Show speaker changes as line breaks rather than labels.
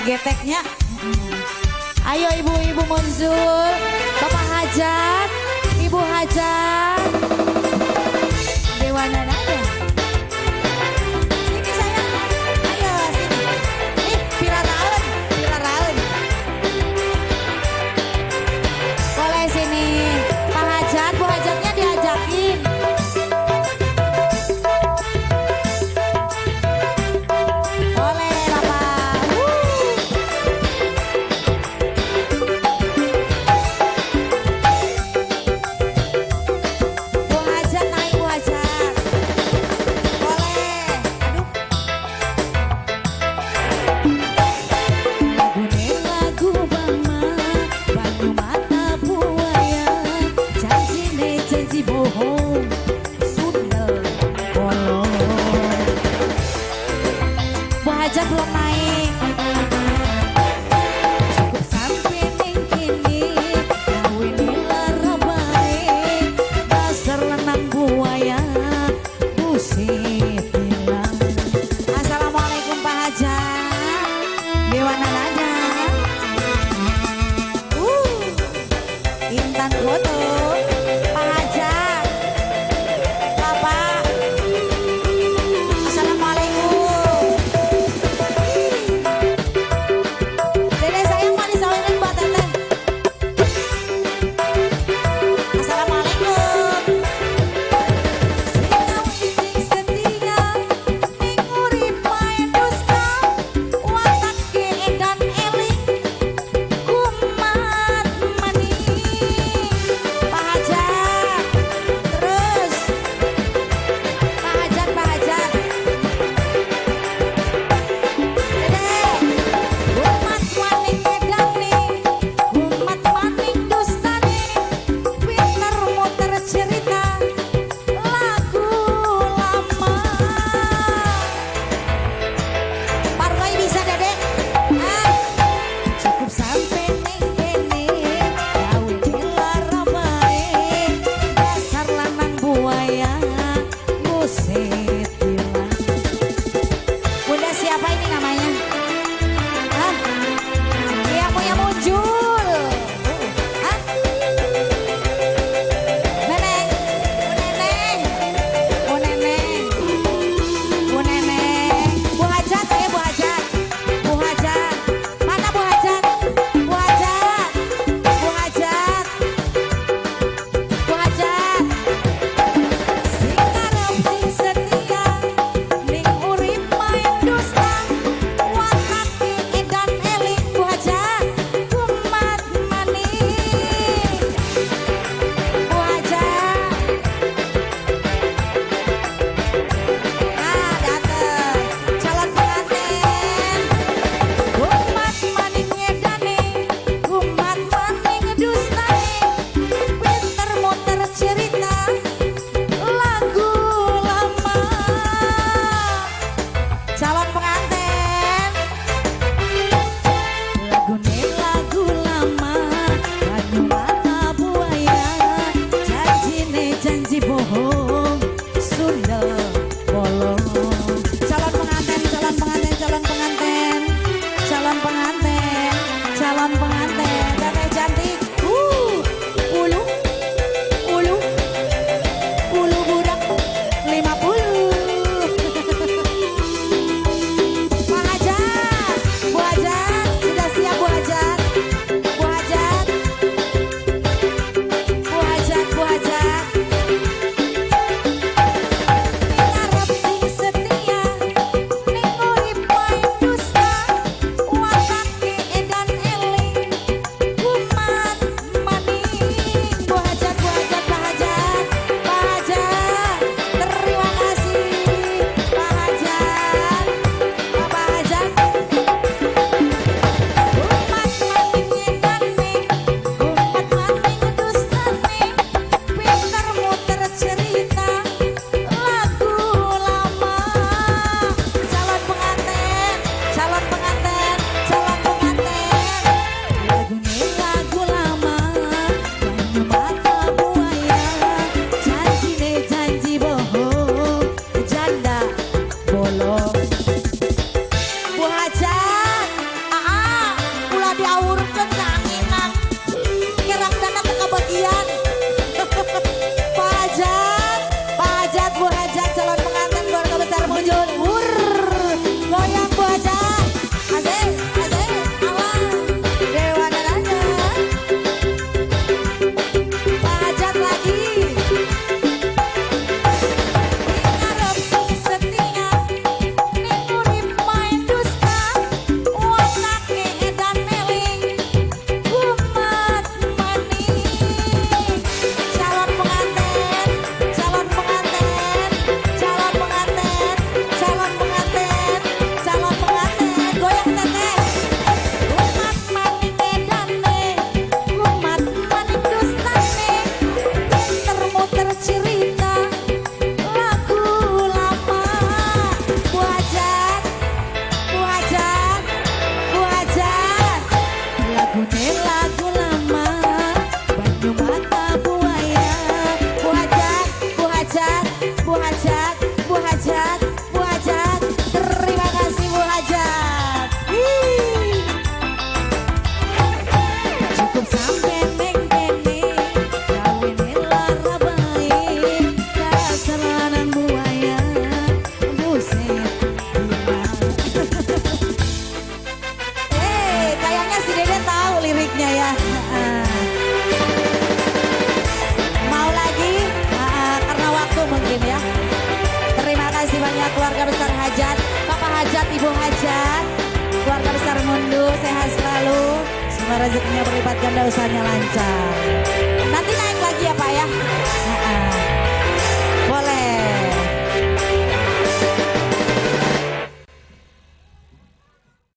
Geteknya. Ayo ibu-ibu muncul, Bapak Hajat, Ibu Hajat, Dewa Nada. Sini sayang, ayo sini. Ih, piraraun, piraraun. Boleh sini, Pak Hajat, Bu Hajatnya diajakin. Boleh Bapak. Wuh. Bu Hajat naik, Bu Hajat. Boleh. Aduh. Lagune lagu Bama, banyu mata buaya, janjine janji bohong, sundel bolong. Bu Hajat belum naik. Cukup sampai ning kene, kawine lara bae, dasar lanang buaya, buset hilang. Assalamualaikum Pak Hajat, Dewa Nada. Intan Foto, Pak Hajat, Bapak. Assalamualaikum. Dede sayang mau disawirin buat teteh. Assalamualaikum. Sing setia ning urip wae dusta, watake edan eling kumat maning. Ibu Hajat, keluarga besar Mundu, sehat selalu. Semoga rezekinya berlipat ganda, usahanya lancar. Nanti naik lagi ya, Pak, ya. Nah,